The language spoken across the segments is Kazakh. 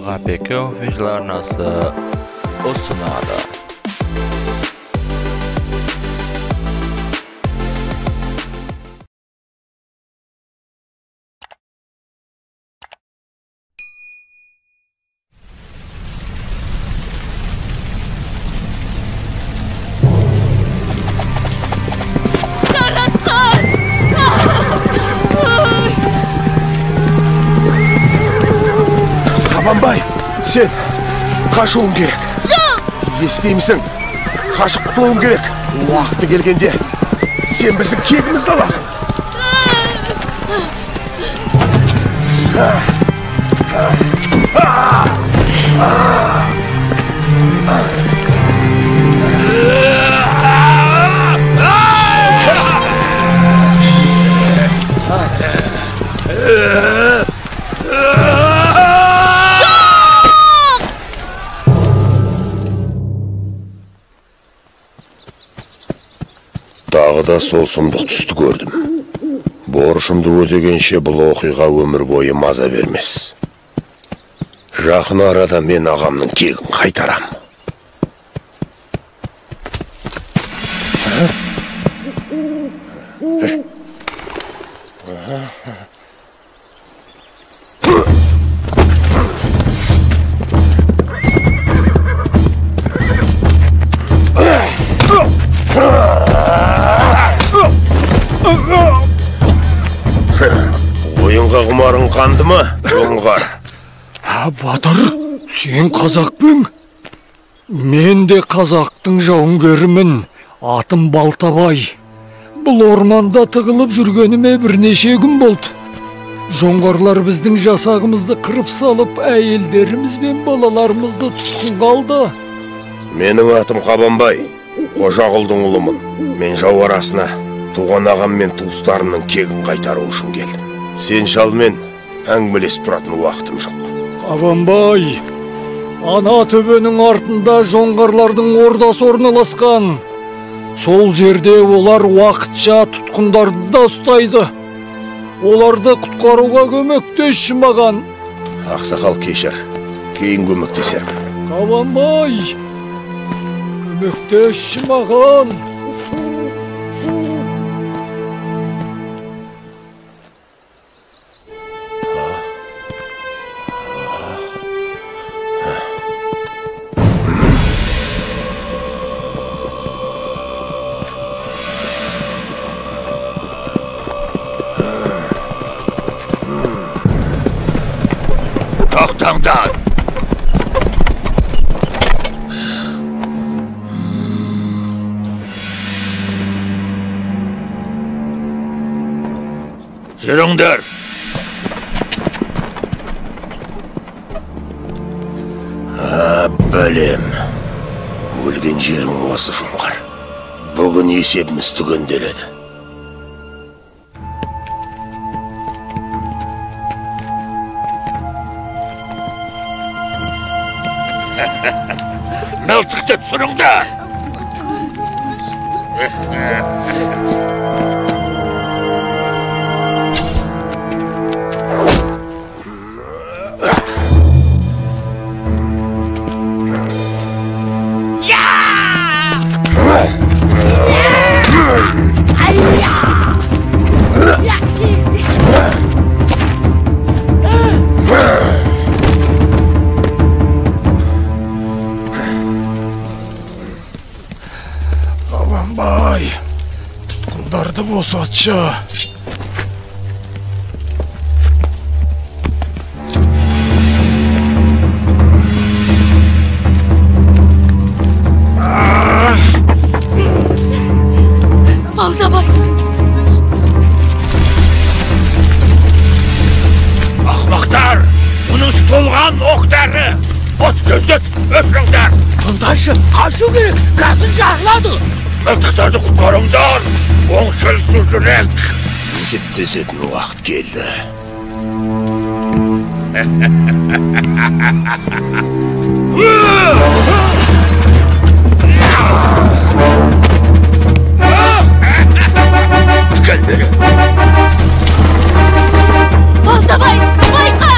Ғапеке Official арнасы ұсынады. Қабанбай, сен қашуың керек. Жоқ! Естимісің? Қашып құтылуың керек. Уақыты келгенде сен біздің кегімізді аласың. Тағы да сол сұмдық түсті көрдім. Борышымды өтегенше бұл оқиға өмір бойы маза бермес. Жақын арада мен ағамның кегін қайтарам. Ойынға құмарың қанды ма, жоңғар? Батыр, сен қазақпын? Мен де қазақтың жауынгерімін. Атым Балтабай. Бұл орманда тығылып жүргеніме бірнеше күн болды. Жоңғарлар біздің жасағымызды қырып салып, әйелдеріміз бен балаларымызды тұтқынға алды. Менің атым Қабанбай, Қожағұлдың ұлымын. Мен жау арасына туған ағам мен туыстарымның кегін қайтару үшін келдім. Сен шалмен әңгімелесіп тұратын уақытым жоқ. Қабанбай, ана төбенің артында жоңғарлардың ордасы орналасқан. Сол жерде олар уақытша тұтқындарды да ұстайды. Оларды құтқаруға көмектесші маған. Ақсақал, кешір, кейін көмектесермін. Қабанбай, көмектесші маған. Тоқтаңдар! Жүріңдер! Бәлем, өлген жерің осы, жоңғар. Бүгін есебіміз түгенделеді. Мылтықты түсіріңдер! Қабанбай, тұтқындарды босатшы. Балтабай! Ақмақтар! Мұның толған оқтары! От көздеп өшіріңдер! Тыңдашы, қашу керек, қазір жарылады! Мылтықтарды құтқарыңдар! Оңшыл сужүрек! Есептесетін уақыт келді. Кел бері! Балтабай, байқа!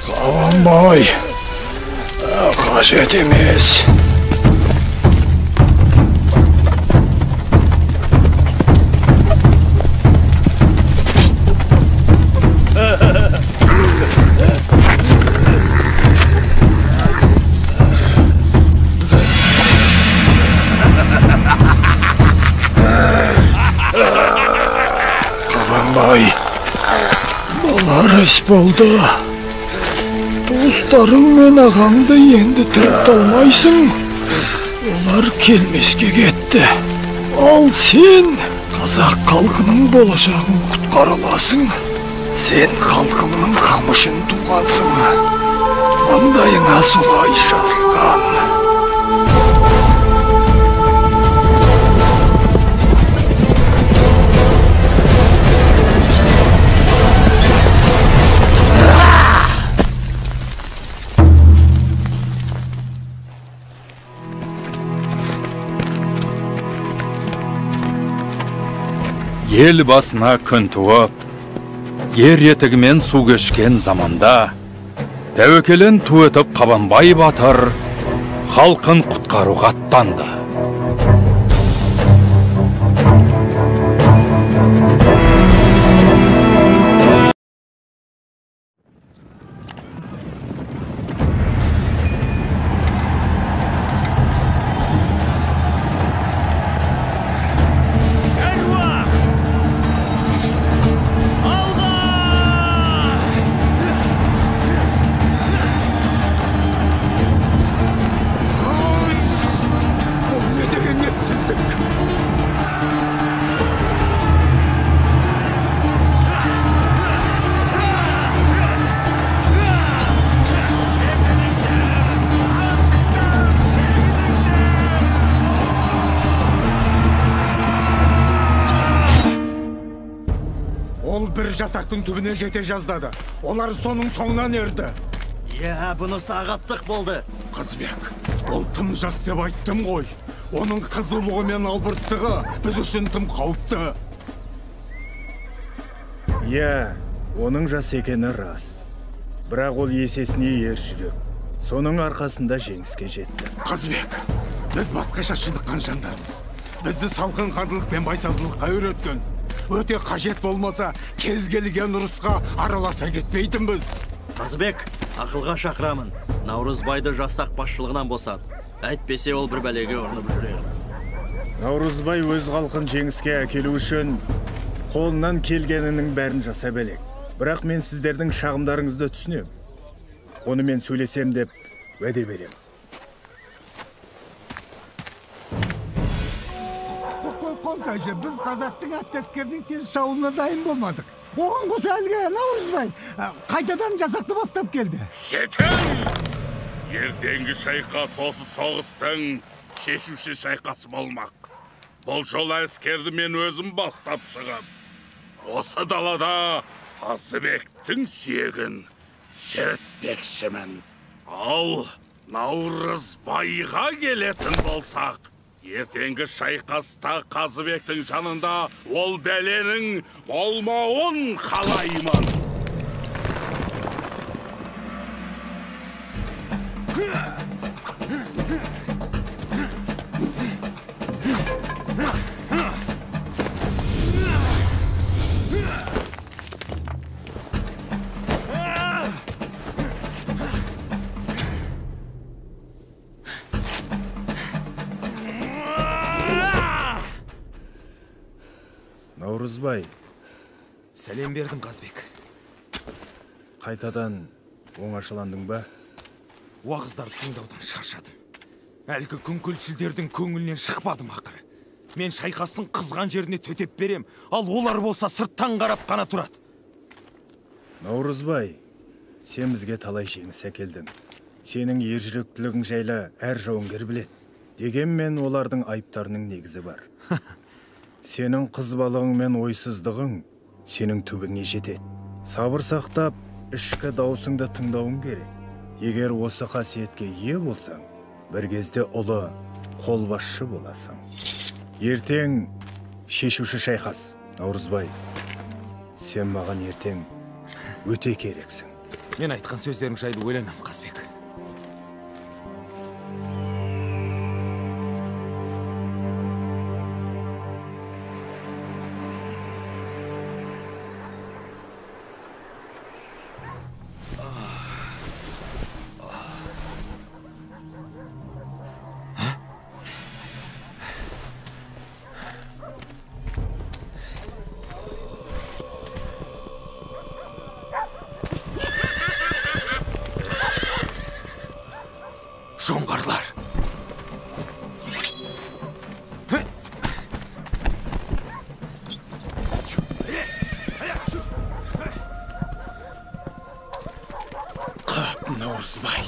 Қабанбай, қажет емес. Қабанбай, болар іс болды. Туыстарың мен ағаңды енді тірілте алмайсың. Олар келмеске кетті. Ал сен қазақ халқының болашағын құтқара аласың. Сен халқымның қамы үшін туғансың. Маңдайыңа солай жазылған. Ел басына күн туып, ер етігімен су кешкен заманда, тәуекелін ту етіп Қабанбай батыр халқын құтқаруға аттанды. Жасақтың түбіне жете жаздады. Олар соның соңынан ерді. Иә, бұнысы ағаттық болды. Қызбек, ол тым жас деп айттым ғой. Оның қызулығы мен албырттығы біз үшін тым қауіпті. Иә, оның жас екені рас. Бірақ ол есесіне ер жүрек. Соның арқасында жеңіске жетті. Қызбек, біз басқаша шыныққан жандармыз. Бізді салқын қандылық пен байсалдылыққа үйреткен. Өте қажет болмаса, кез келген ұрысқа араласа кетпейтінбіз. Қазыбек, ақылға шақырамын. Наурызбайды жасақ басшылығынан босат. Әйтпесе ол бір бәлеге ұрынып жүрер. Наурызбай өз халқын жеңіске әкелу үшін қолынан келгенінің бәрін жасап әлек. Бірақ мен сіздердің шағымдарыңызды түсінемін. Онымен сөйлесем деп уәде беремін. Біз қазақтың атты әскерінің тез шабуылына дайын болмадық. Оған қоса әлгі Наурызбай қайтадан жасақты бастап келді. Жетім! Ертеңгі шайқас осы соғыстың шешуші шайқасы болмақ. Бұл жолы әскерді мен өзім бастап шығып, осы далада Қазыбектің сүйегін шірітпекшімін. Ал Наурызбайға келетін болсақ, ертеңгі шайқаста Қазыбектің жанында ол бәленің болмауын қалаймын. Наурызбай. Сәлем бердім, Қазбек. Қайтадан оңашаландың ба? Уағыздарды тыңдаудан шаршадым. Әлгі күңкілшілдердің көңілінен шықпадым ақыры. Мен шайқастың қызған жеріне төтеп берем, ал олар болса сырттан қарап қана тұрады. Наурызбай, сен бізге талай жеңіс әкелдің. Сенің ержүректілігің жайлы әр жауынгер біледі. Дегенмен олардың айыптарының негізі бар. Сенің қызбалығың мен ойсыздығың сенің түбіңе жетеді. Сабыр сақтап, ішкі даусыңды тыңдауың керек. Егер осы қасиетке ие болсаң, бір кезде ұлы қолбасшы боласың. Ертең шешуші шайқас. Наурызбай, сен маған ертең өте керексің. Мен айтқан сөздерің жайлы ойланам, Қазбек. Жоңғарлар. Қап, Наурызбай.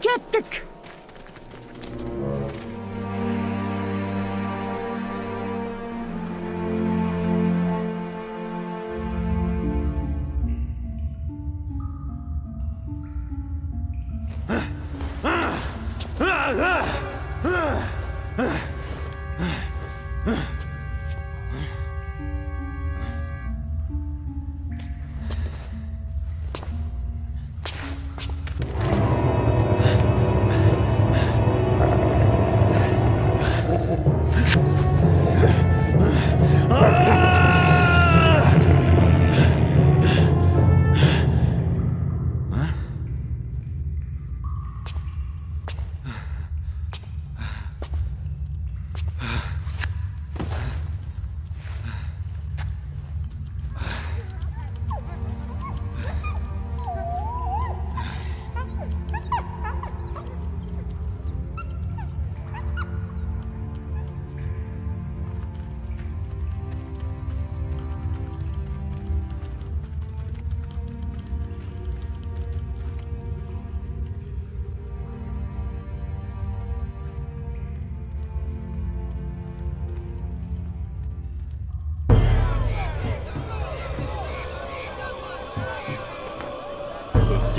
Кеттік!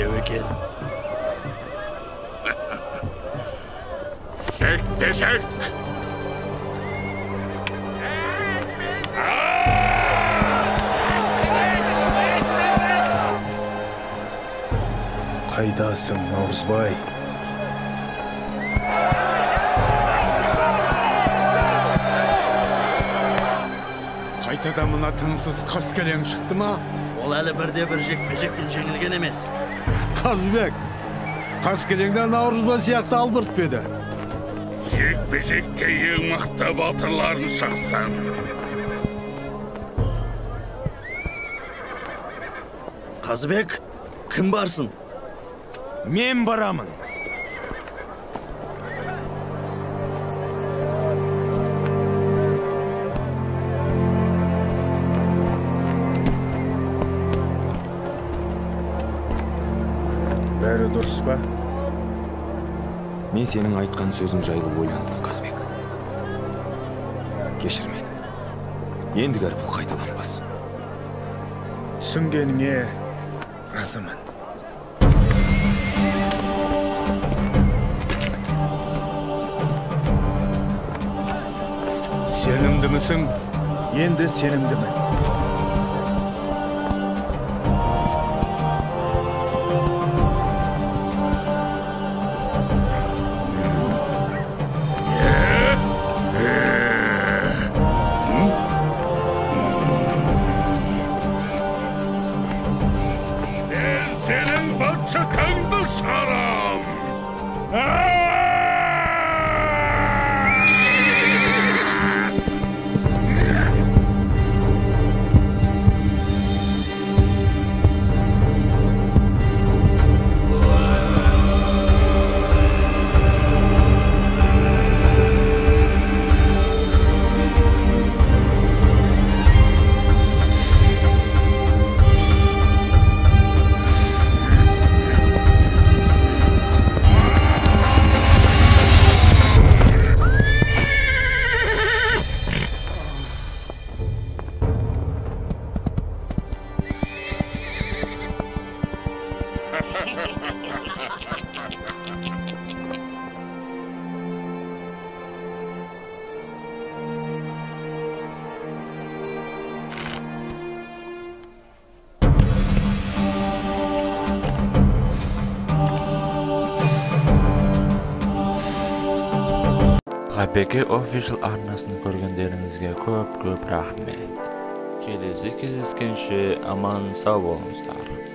Екен. Жекпе-жек! Қайдасың, Наурызбай? Қайтадан мына тынымсыз қаскелең шықты ма? Ол әлі бірде-бір жекпе-жектен жеңілген емес. Қазбек, қаскелеңде Наурызбай сияқты албырт па еді? Жекпе-жекке ең мықты батырларын шықсын. Қазбек, кім барсын? Мен барамын. Бәрі дұрыс па? Мен сенің айтқан сөзің жайлы ойландым, Қазбек. Кешір мені. Ендігәрі бұл қайталанбас. Түсінгеніңе разымын. Сенімдімісің? Енді сенімдімін. Мен сенің бытшытыңды шығарам! Әпеке Official арнасын көргендеріңізге көп-көп рахмет. Келесі кездескенше аман сау болыңыздар.